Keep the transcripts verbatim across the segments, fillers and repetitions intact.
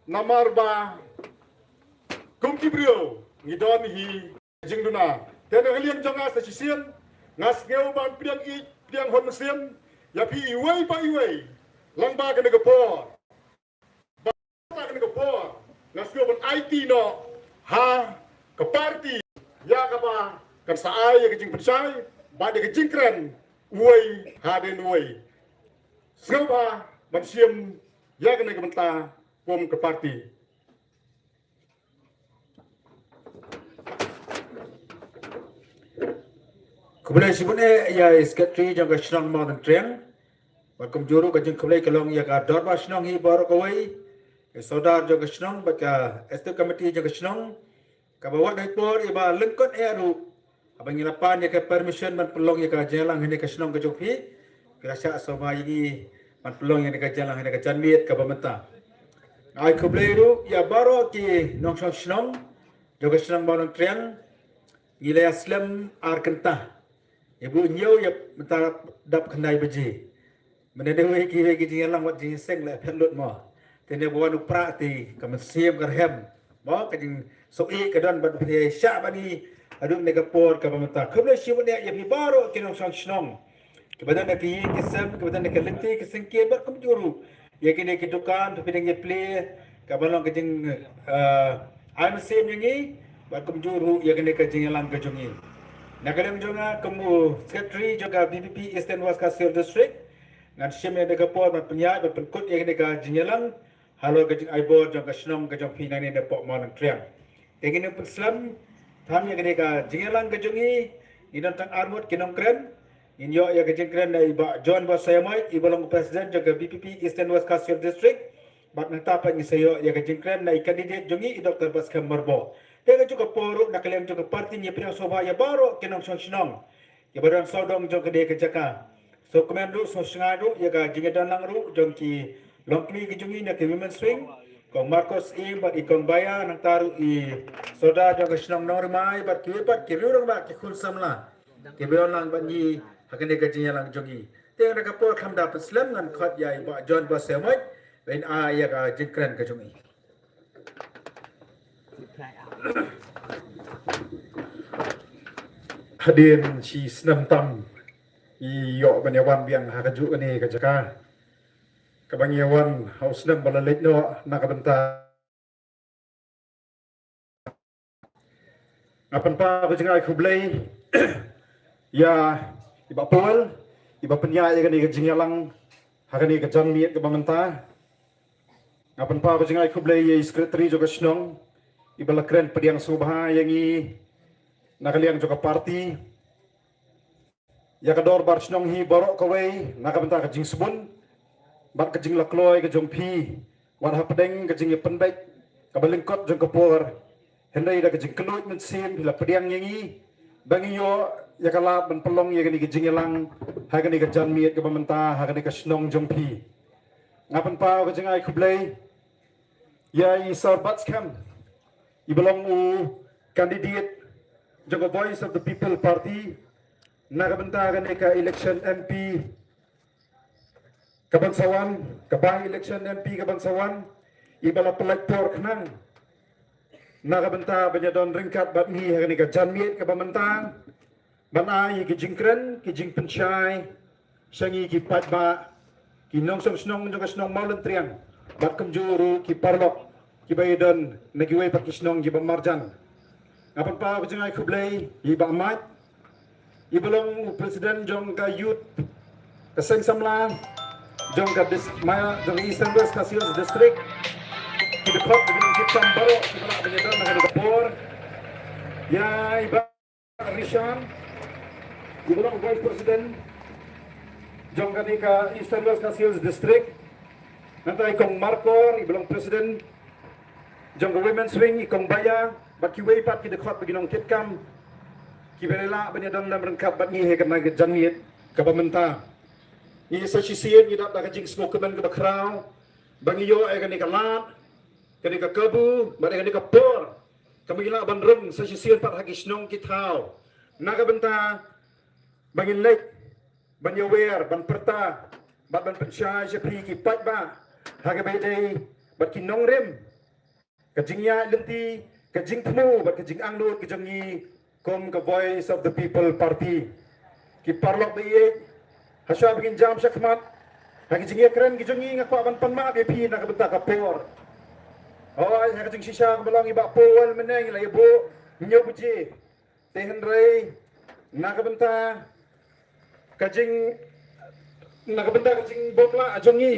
Namar ba kum ki briew ngi don hi jingduna. Te na ka liang jong nga sa shisien nga sngew ban pdiang ïeit pdiang hon mynsiem ïa phi iwei pa iwei. Lang ba kane ka por, ba kane ka por nga sngew ban aiti noh ha ka party ïa kaba kan sa ai ïa ka jingpynshai bad ïa ka jingkren uwei hadien uwei. Sngewbha ban shim ïa kane ka bynta kum ka party. Khublei shibun eh ïa i secretary jong ka shnong Mawlyngkneng. Bad kumjuh ruh ka jingkhublei ka long ïa ka dorbar shnong hi baroh kawei, i sordar jong ka shnong bad ka executive committee jong ka shnong. Kaba wat dei por iba lyngkot eh ruh haba ngi la pan ïa ka permission ban pynlong ïa ka jingïalang hynne ka shnong ka jong phi. Ki la shah sngewbha ïa ngi ban pynlong ïa ka jingïalang hynne ka janmiet kaba mynta. Ai khublei ruh ïa baroh ki nongshong shnong jong ka shnong Mawlyngkneng. Ngi la ïa slem ar kynta, ïa buh ñiew ïa mynta dap khyndai baje. Mynne dei wei ki wei ki jingïalang wat jingseng la phet lut mo. Te ne ba wan u pra te ka mynsiem ka rhem mo, ka jingsoh ïa ka don bad phi shah bad ngi haduh ne ka por kaba mynta. Khublei shibun ïa phi baroh ki nongshong shnong, kiba don na ki ïing ki sem, kiba don na ka lynti ki syngkien bad kumjuh ruh ïa kine ki dukan phi dang ïa plie, kaba long ka jing, eh, ai mynsiem ïa ngi bad kumjuh ruh ïa kane ka jingïalang ka jong ngi. Na ka liang jong nga kum u secretary jong ka VPP Eastern West Khasi Hills District, ngan shim ïa kane ka por ban pynïaid ban pynkut ïa kane ka jingïalang halor ka jingai bor jong ka shnong ka jong phi nangne na pok Mawlyngkneng. Te ngin ym pynslem tham ïa kane ka jingïalang ka jong ngi. Ngi don tang arngut ki nongkren. Ngin ïoh ïa ka jingkren na i Bah John Basaiawmoit, iba long president jong ka VPP Eastern West Khasi Hills District. Bad nangta pat ngin sa ïoh ïa ka jingkren na i candidate jong ngi i Doctor Batskhem Myrboh. Te ka juh ka por ruh na ka liang jong ka party ngi pdiang sngewbha ïa baroh ki nongshong shnong kiba don sawdong jong kane ka jaka. Sngewkmen ruh sngewsngew ruh ïa ka jingdon lang ruh jong ki longkmie ki jong ngi na ki women's wing, kong Marcos Ing bad i kong Baya, nangta ruh i sordar jong ka shnong Nongrymai bad kiwei pat ki riew rangbah ki khun samla kiba ïalang bad ngi ha kane ka jingïalang jong ngi. Te na ka por khlem da pynslem ngan khot ïa i Bah John Basaiawmoit ban ai ïa ka jingkren ka jong ngi. Hadien shi snem tam i ïoh ban ïa wan biang ha ka juh kane ka jaka. Kaba ngi ïa wan ha u snem ba la leit noh na ka bynta. Nga pynpaw ka jingai khublei ïa i Bah Paul iba pynïaid ïa kane ka jingïalang ha kane ka janmiet kaba mynta. Nga pynpaw ka jingai khublei ïa i secretary jong ka shnong iba la kren pdiang sngewbha ïa ngi na ka liang jong ka party. Ïa ka dorbar shnong hi baroh kawei na ka bynta ka jingsbun bad ka jinglakloi ka jong phi wat hapdeng ka jingïapynbeit kaba lyngkot jong ka por. Hynrei da ka jingkylluid mynsiem phi la pdiang ïa ngi ba ngi ïoh ïa ka lad ban pynlong ïa kane ka jingïalang ha kane ka janmiet kaba mynta ha kane ka shnong jong phi. Nga pynpaw ka jingai khublei ïa i Sir Batskhem iba long u candidate jong ka Voice of the People Party na ka bynta kane ka election MP kaban sa wan, ka by election MP kaban sa wan, iba la pynlait por khnang na ka bynta ban ïa don ryngkat bad ngi ha kane ka janmiet kaba mynta ban ai ki jingkren ki jingpynshai sha ngi ki paidbah, ki nongshong shnong jong ka shnong Mawlyngkneng bad kumjuh ruh ki paralok kiba ïadon na kiwei pat ki shnong kiba marjan. Nga pynpaw ka jingai khublei ïa i Bah Mike iba long u president jong ka youth, ka seng samla jong ka dis-, maya jong ka Eastern West Khasi Hills District. Ki dkhot ki dkhot baroh kiba lah ban ïadon ha kane ka por. Ïa i Bah Rishan iba long vice president jong kane ka Eastern West Khasi Hills District. Nangta i kong Markor iba long president jong ka women's wing, i kong Baya bad kiwei pat ki dkhot bad ki nongkitkam kiba la lah ban ïadon lem ryngkat bad ngi ha kane ka janmiet kaba mynta. Ngi sa shisien ngi dap da ka jingsngewkmen kaba khraw ba ngi ïoh ïa kane ka lad, kane ka kabu bad ïa kane ka por kaba ngi lah ban rung sa shisien pat ha ki shnong ki thaw na ka bynta ba ngin leit ban ïawer ban pyrta bad ban pynshai sha phi ki paidbah ha kaba ïadei bad ki nongrim ka jingïaid lynti, ka jingthmu bad ka jingangnud ka jong ngi kum ka Voice of the People Party. Ki paralok ba ïeit, hashwa ba ngin jam shakhmat ha ka jingïakren ka jong ngi, nga kwah ban pan map ïa phi na ka bynta ka por. Hooid, ha ka jingshisha kaba long i Bah Powell mynne ngi la ïa buh hynñiew baje. Te hynrei na ka bynta ka jing na ka bynta ka jingbymlah jong ngi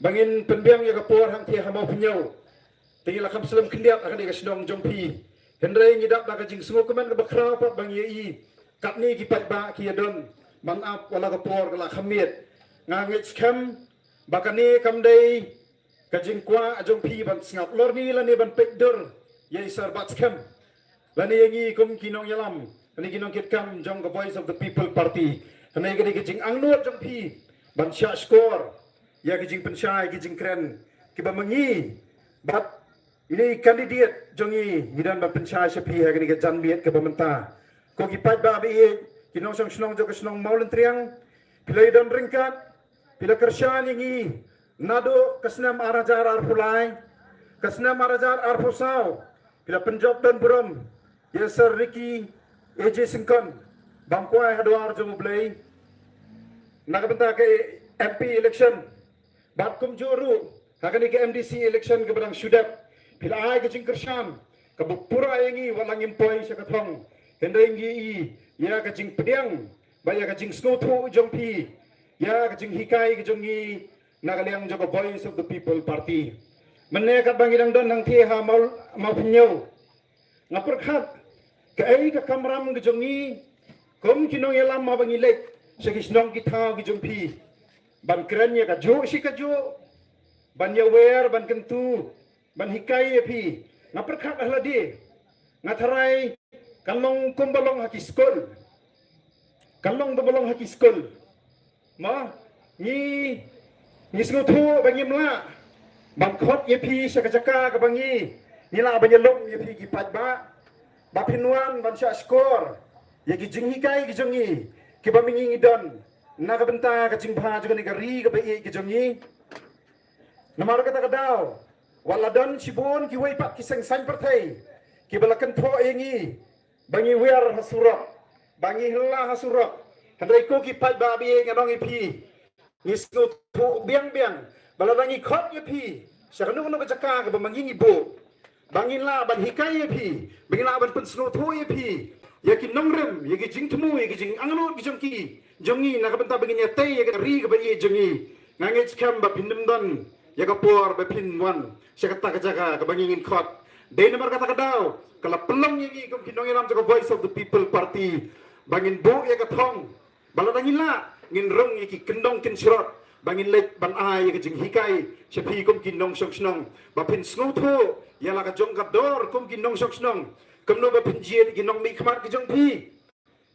ba ngin pynbiang ïa ka por hangtei ha Mawphanñiew, te ngi la kham slem khyndiat ha kane ka shnong jong phi. Hynrei ngi dap da ka jingsngewkmen kaba khraw pat ba ngi ïohi katne ki paidbah ki ïa don ban ap wat la ka por ka la kham miet. Nga ngeit skhem ba kane kam dei ka jingkwah jong phi ban sngap lorni lane ban peit dur ïa i Sir Batskhem lane ïa ngi kum ki nongïalam lane ki nongkitkam jong ka Voice of the People Party. Kane ka dei ka jingangnud jong phi ban shah shkor ïa ka jingpynshai, ka jingkren kiba ma ngi bad ine i candidate jong ngi ngi don ban pynshai sha phi ha kane ka janmiet kaba mynta. Ko ki paidbah ba ïeit, ki nongshong shnong jong ka shnong Mawlyntriang, phi la ïa don ryngkat, phi la kyrshan ïa ngi naduh ka snem ar hajar arphew lai, ka snem ar hajar arphew saw phi la pynjop don burom ïa Sir Ricky A J Syngkon bam kwai ha dwar jong U Blei na ka bynta ka M P election. Bad kumjuh ruh ha kane ka M D C election kaba dang shu dep, phi la ai ka jingkyrshan kaba pura ïa ngi wat la ngim poi sha ka thong. Hynrei ngi ïohi ïa ka jingpdiang bad ïa ka jingsngewthuh jong phi ïa ka jinghikai ka jong ngi na ka liang jong ka Voice of the People Party. Mynne katba ngi dang don hangtei ha Maw, Mawphanñiew, nga pyrkhat kaei ka kamram ka jong ngi kum ki nongïalam haba ngi leit sha ki shnong ki thaw ki jong phi ban kren ïa kajuh shi kajuh, ban ïawer, ban kyntu, ban hikai ïa phi. Nga pyrkhat ha lade, nga tharai kan long kumba long ha ki skul, kan long kumba long ha ki skul. Ma, ngi, ngi sngewthuh ba ngim lah ban khot ïa phi sha ka jaka kaba ngi, ngi lah ban ïalum ïa phi ki paidbah ba phin wan ban shah shkor ïa ki jinghikai ki jong ngi kiba ma ngi ngi don na ka bynta ka jingbha jong kane ka ri kaba ïeit ka jong ngi. Namar kata ka daw wat la don shibun kiwei pat ki seng saiñ pyrthei kiba la kynthoh ïa ngi ba ngi wiar ha surok, ba ngi hla ha surok. Hynrei ko ki paidbah ba ïeit, ngan ong ïa phi, ngi sngewthuh biang biang ba lada ngi khot ïa phi sha kano kano ka jaka kaba ma ngi ngi buh, ba ngin lah ban hikai ïa phi, ba ngin lah ban pynsngewthuh ïa phi ïa ki nongrim, ïa ki jingthmu, ïa ki jingangnud ki jong ki, jong ngi na ka bynta ba ngin ïatei ïa ka ri kaba ïeit jong ngi. Nga ngeit skhem ba phin ym don ïa ka por ba phin wan sha kata ka jaka kaba ngi ngin khot. Dei namar kata ka daw ka la pynlong ïa ngi kum ki nongïalam jong ka Voice of the People Party ba ngin buh ïa ka thong, ba lada ngin lah ngin rung ïa ki kyndong kynshrot ba ngin leit ban ai ïa ka jinghikai sha phi kum ki nongshong shnong, ba phin sngewthuh ïa la ka jong ka dor kum ki nongshong shnong, kumno ba phin jied ïa ki nongmihkhmat ki jong phi.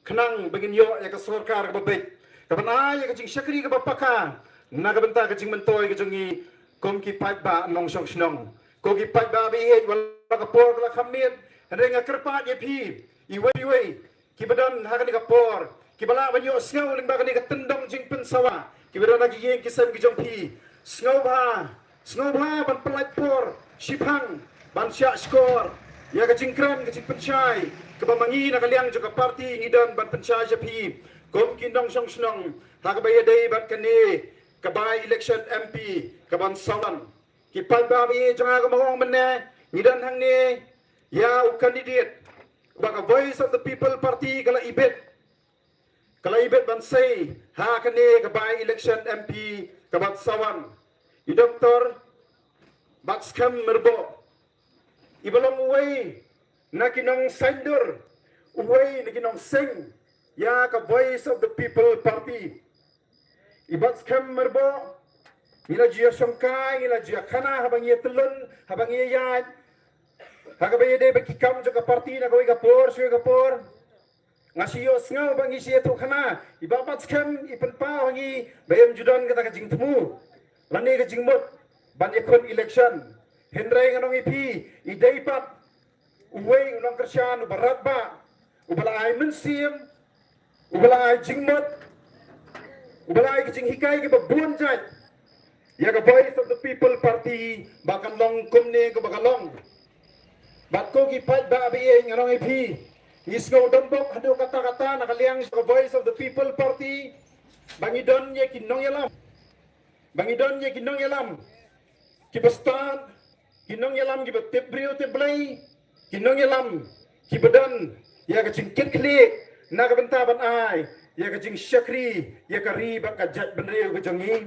Khnang ba ngin ïoh ïa ka sorkar kaba beit, kaban ai ïa ka jingshakri kaba paka na ka bynta ka jingmyntoi ka jong ngi kum ki paidbah nongshong shnong. Ko ki paidbah ba ïeit, wat la ka por ka la kham miet, hynrei nga kyrpad ïa phi iwei iwei kiba don ha kane ka por, kiba lah ban ïohsngew lyngba kane ka tyndong jingpynsawa, kiba don ha ki ïing ki sem ki jong phi, sngewbha, sngewbha ban pyllait por shiphang ban shah shkor ïa ka jingkren ka jingpynshai kaba ma ngi na ka liang jong ka party ngi don ban pynshai sha phi kum ki nongshong shnong ha kaba ïadei bad kane ka by election M P kaban sa wan. Ki paidbah ba ïeit jong nga, kumba nga ong mynne, ngi don hangne ïa u candidate ba ka Voice of the People Party ka la ibit, ka la ibit ban sei ha kane ka by election M P kaban sa wan, i Doctor Batskhem Myrboh, iba long uwei na ki nongsaiñdur, uwei na ki nongseng ïa ka Voice of the People Party. I Batskhem Myrboh, ngi la ju ïashongkai, ngi la ju ïakhana haba ngi ïatyllun, haba ngi ïaid, ha kaba ïadei bad ki kam jong ka party na kawei ka por sha kawei ka por. Nga shu ïohsngew ba ngi shu ïathuhkhana, i Bah Batskhem i pynpaw ha ngi ba ym ju don kata ka jingthmu lane ka jingmut ban ïakhun election. Hynrei ngan ong ïa phi, i dei pat uwei u nongkyrshan uba radbah, uba la ai mynsiem, uba la ai jingmut, uba la ai ka jinghikai kaba bun jait ïa ka Voice of the People Party ba kan long kumne kaba ka long. Bad ko ki paidbah ba ïeit, ngan ong ïa phi, ngi sngew dombok haduh katta katta na ka liang ka Voice of the People Party ba ngi don ïa ki nongïalam, ba ngi don ïa ki nongïalam kiba stad, ki nongïalam kiba tip briew tip Blei, ki nongïalam kiba don ïa ka jingkitkhlieh na ka bynta ban ai ïa ka jingshakri ïa ka ri bad ka jaitbynriew ka jong ngi.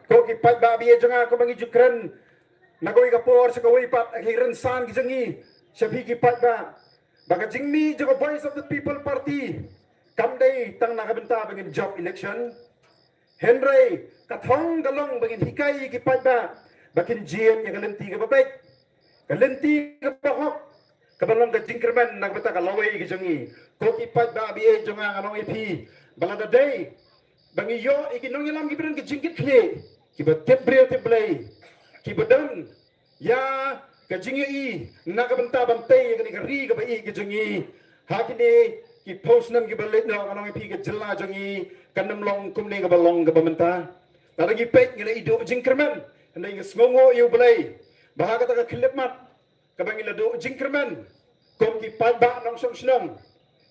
Ko ki paidbah ba ïeit jong nga, kumba ngi ju kren na kawei ka por sha kawei pat ha ki rynsan ki jong ngi, sha phi ki paidbah, ba ka jingmih jong ka Voice of the People Party kam dei tang na ka bynta ba ngin jop election. Hynrei ka thong ka long ba ngin hikai ïa ki paidbah ba kin jied ïa ka lynti kaba beit, ka lynti kaba hok, kaba long ka jingkyrmen na ka bynta ka lawei ka jong ngi. Ko ki paidbah ba ïeit jong nga, ngan ong ïa phi ba lada dei ba ngi ïoh ïa ki nongïalam kiba don ka jingkitkhlieh, kiba tip briew tip Blei, kiba don ïa ka jingïohi na ka bynta ban tei ïa kane ka ri kaba ïeit ka jong ngi ha kine ki phew snem kiba leit noh, ngan ong ïa phi, ka jylla jong ngi kan ym long kumne kaba long kaba mynta. Lada ngi peit, ngi la ïoh jingkyrmen, hynrei ngi sngewnguh ïa U Blei ba ha kata ka khyllipmat kaba ngi la duh jingkyrmen kum ki paidbah nongshong shnong,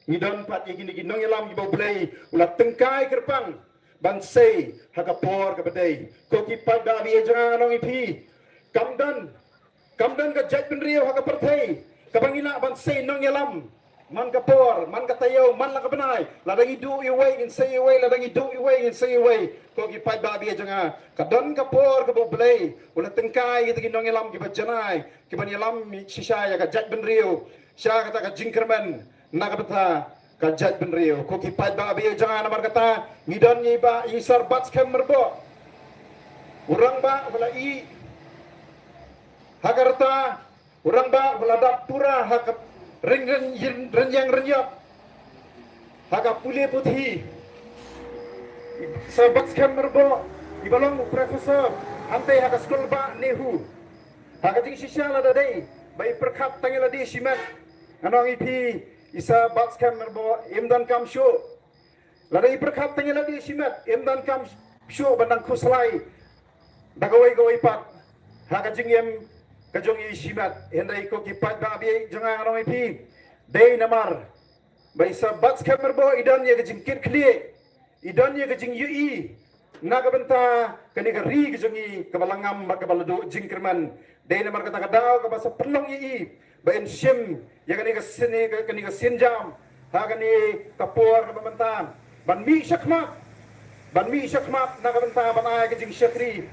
ngi don pat ïa kine ki nongïalam kiba U Blei u la tyngkai kyrpang ban sei ha ka por kaba dei. Ko ki paidbah ba ïeit jong nga, ngan ong ïa phi, kam don, kam don ka jaitbynriew ha ka pyrthei kaba ngi lah ban sei nongïalam man ka por, man ka taïew, man la ka bnai. Lada ngi duh ïa uwei, ngin sei ïa uwei, lada ngi duh ïa uwei, ngin sei ïa uwei. Ko ki paidbah ba ïeit jong nga, ka don ka por kaba U Blei u la tyngkai ïa kita ki nongïalam kiba janai, kiban ïalam shisha ïa ka jaitbynriew sha kata ka jingkyrmen na ka bynta ka jaitbynriew. Ko ki paidbah ba ïeit jong nga, namar kata ngi don ïa i Bah, i Sir Batskhem Myrboh, u rangbah ba la ïeh ha ka rta, u rangbah ba la dap pura ha ka ryn-, ryn-, rynïeng rynïap, ha ka pule puthi. Sir Batskhem Myrboh, iba long u professor hangtei ha ka skul bah NEHU. Ha ka jingshisha, lada dei ba i pyrkhat tang ïa lade shimet, ngan ong ïa phi, i Sir Batskhem Myrboh, im donkam shuh. Lada i pyrkhat tang ïa lade shimet, im donkam shuh ban dang khuslai da kawei kawei pat ha ka jingim ka jong i shimet. Hynrei ko ki paidbah ba ïeit jong nga, ngan ong ïa phi, dei namar ba i Sir Batskhem Myrboh i don ïa ka jingkitkhlieh, i don ïa ka jingïohi na ka bynta kane ka ri ka jong ngi kaba la ngam bad kaba la duh jingkyrmen. Dei namar kata ka daw kaba sa pynlong ïa i ba in shim ïa kane ka sien, kane ka sienjam ha kane ka por kaba mynta, ban mih shakhmat, ban mih shakhmat na ka bynta ban ai ka jingshakri.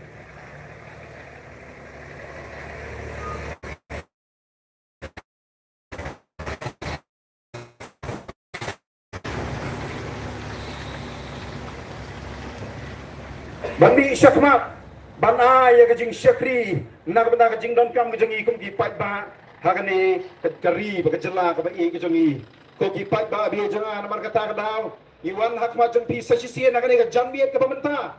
Ban mih shakhmat ban ai ïa ka jingshakri na ka bynta ka jingdonkam ka jong ngi kum ki paidbah ha kane ka, ka ri bad ka jylla kaba ïeit ka jong ngi. Ko ki paidbah ba ïeit jong nga, namar kata ka daw ngi wan ha khmat jong phi sa shisien ha kane ka janmiet kaba mynta.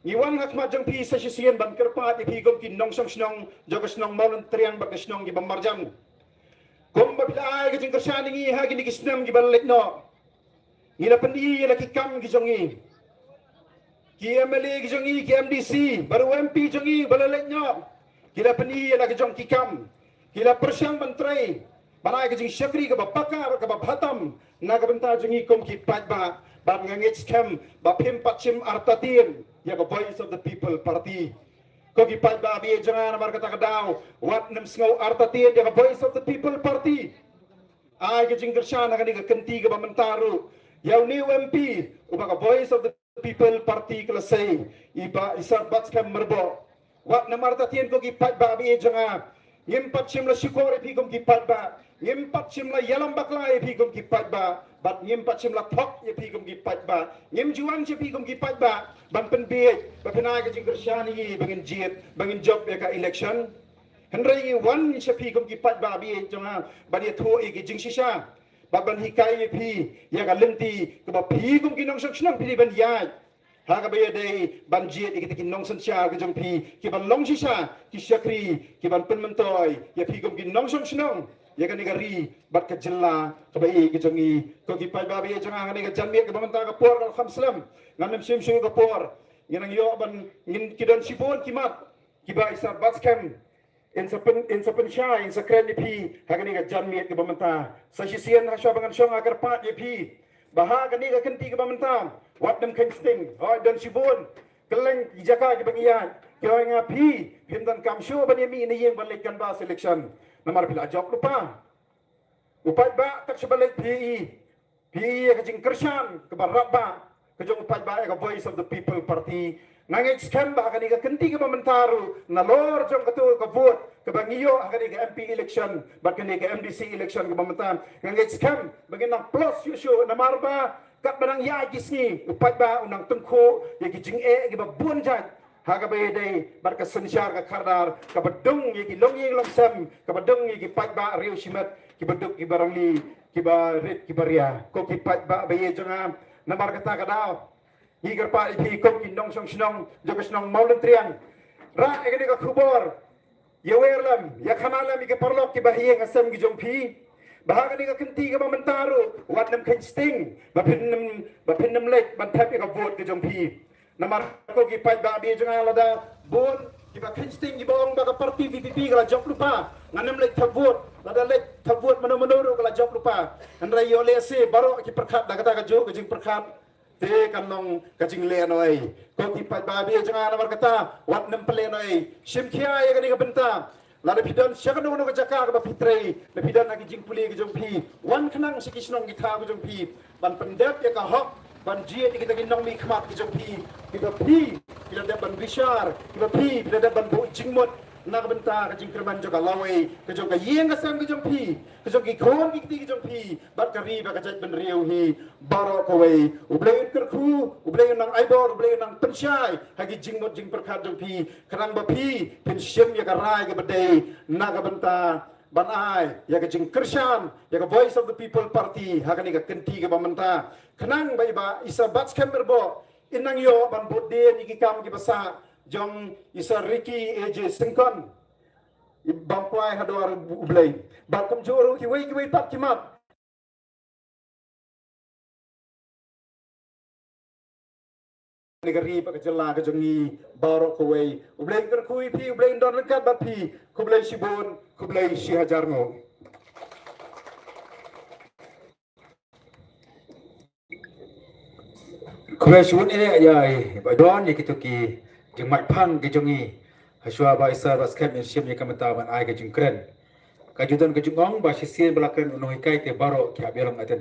Ngi wan ha khmat jong phi sa shisien ban kyrpad ïa phi kum ki nongshong shnong jong ka shnong Mawlyntriang bad ka shnong kiba marjan. Kumba phi la ai ka jingkyrshan ïa ngi ha kine ki snem kiba la leit noh, ngi la pyni ïa la ki kam ki jong ngi. Ki MLA ki jong ngi, ki MDC bad u MP jong ngi ba la leit noh, ki la pyni ïa la ki jong ki kam. Ki la pyrshang ban trei ban ai ka jingshakri kaba paka, kaba bha tam na ka bynta jong ngi kum ki paidbah. Bad nga ngeit skhem ba phim pat shim artatien ïa ka Voice of the People Party. Ko ki paidbah ba ïeit jong nga, namar kata ka daw wat nym sngew artatien ïa ka Voice of the People Party. Ai ka jingkyrshan ha kane ka kynti kaba mynta ruh ïa une u MP uba ka Voice of the People Party ka la sei, i Bah, i Sir Batskhem Myrboh. Wat nym artatien, ko ki paidbah ba ïeit jong nga. Ngim pat shym la shukor ïa phi kum ki paidbah, ngim pat shym la ïalam bakla ïa phi kum ki paidbah, bad ngim pat shym la thok ïa phi kum ki paidbah. Ngim ju wan sha phi kum ki paidbah ban pynbiej ba phin ai ka jingkyrshan ïa ngi ba ngin jied, ba ngin jop ïa ka election. Hynrei ngi wan sha phi kum ki paidbah ba ïeit jong nga ban ïathuh ïa ki jingshisha bad ban hikai ïa phi ïa ka lynti kaba phi kum ki nongshong shnong phi dei ban ïaid ha kaba ïadei ban jied ïa kita ki nongsynshar ka jong phi, kiban long shisha ki shakri, kiban pynmyntoi ïa phi kum ki nongshong shnong, ïa kane ka ri bad ka jylla kaba ïeit ka jong ngi. Ko ki paidbah ba ïeit jong nga, ha kane ka janmiet kaba mynta, ka por ka la kham slem, ngan nym shim shuh ka por. Ngi nang ïoh ban, ngin, ki don shibun ki mat kiba i Sir Batskhem In sa pyn, in sa pynshai, in sa kren ïa phi ha kane ka janmiet kaba mynta. Sa shisien ha shuwa ba ngan shong ha kyrpad ïa phi ba ha kane ka kynti kaba mynta, wat nym kheiñ sting, hooid, don shibun kylleng ki jaka kiba ngi ïaid, ki ong ïa phi, phim donkam shuh ban ïa mih na ïing ban leit canvass election, namar phi la jop lypa. U paidbah kat shaba leit phi i, phi i ïa ka jingkyrshan kaba rap ba ka jong u paidbah ïa ka Voice of the People Party. Nga ngeit skhem ba ha kane ka kynti kaba mynta ruh, nalor jong kato ka vote kaba ngi ïoh ha kane ka M P election bad kane ka M D C election kaba mynta, nga ngeit skhem ba ngin nang plus shuh shuh, namar ba katba nang ïaid ki sngi, u paidbah u nang tyngkhuh ïa ki jingeh kiba bun jait ha kaba ïadei bad ka synshar ka khardar kaba dung ïa ki longïing longsem, kaba dung ïa ki paidbah riewshimet, kiba duk kiba rangli, kiba rit kiba ria. Ko ki paidbah ba ïeit jong nga, namar kata ka daw ngi kyrpad ïa phi kum ki nongshong shnong jong ka shnong Mawlyntriang, rah ïa kane ka khubor ïa wer lem, ïa khana lem ïa ki paralok kiba ha ïing ha sem ki jong phi ba ha kane ka kynti kaba mynta ruh, wat nym kheiñ sting ba phin nym, ba phin nym leit ban thep ïa ka vote ka jong phi. Namar ko ki paidbah ba ïeit jong nga, lada bun kiba kheiñ sting, kiba ong ba ka party V P P ka la jop lypa, ngan nym leit thep vote, lada leit thep vote mano mano ruh ka la jop lypa. Hynrei ïoh lehse baroh ki pyrkhat da kata kajuh ka jingpyrkhat, te kan long ka jinglehnohei. Ko ki paidbah ba ïeit jong nga, namar kata wat nym pynlehnohei. Shim khia ïa kane ka bynta. Lada phi don sha kano kano ka jaka kaba phi trei, lada phi don ha ki jingpule ki jong phi, wan khnang sha ki shnong ki thaw ki jong phi ban pyndep ïa ka hok ban jied ïa kita ki nongmihkhmat ki jong phi, kiba phi phi la dep ban bishar, kiba phi phi la dep ban buh jingmut na ka bynta ka jingkyrmen jong ka lawei ka jong ka ïing ka sem ka jong phi, ka jong ki khun ki kti ki jong phi bad ka ri bad ka jaitbynriew hi baroh kawei. U Blei un kyrkhu, U Blei un nang ai bor, U Blei un nang pynshai ha ki jingmut jingpyrkhat jong phi, khnang ba phi phin shim ïa ka rai kaba dei na ka bynta ban ai ïa ka jingkyrshan ïa ka Voice of the People Party ha kane ka kynti kaba mynta, khnang ba i Bah Isaiah Batskhem Myrboh in nang ïoh ban bud dien ïa ki kam kiba sah jong i Sir Ricky A J Syngkon, i bam kwai ha dwar U Blei. Bad kumjuh ruh kiwei kiwei pat ki mat na ka ri bad ka jylla ka jong ngi baroh kawei. U Blei un kyrkhu ïa phi, U Blei un don ryngkat bad phi. Khublei shibun, khublei shihajar nguh. Khublei shibun eh ïa i Bah Don, ïa kito ki jingmait phang ki jong ngi. Ha shuwa ba i Sir Batskhem in shim ïa ka bynta ban ai ka jingkren, ka ju don ka jingong ba shisien ba la kren u nonghikai te baroh ki hap ïalong aten.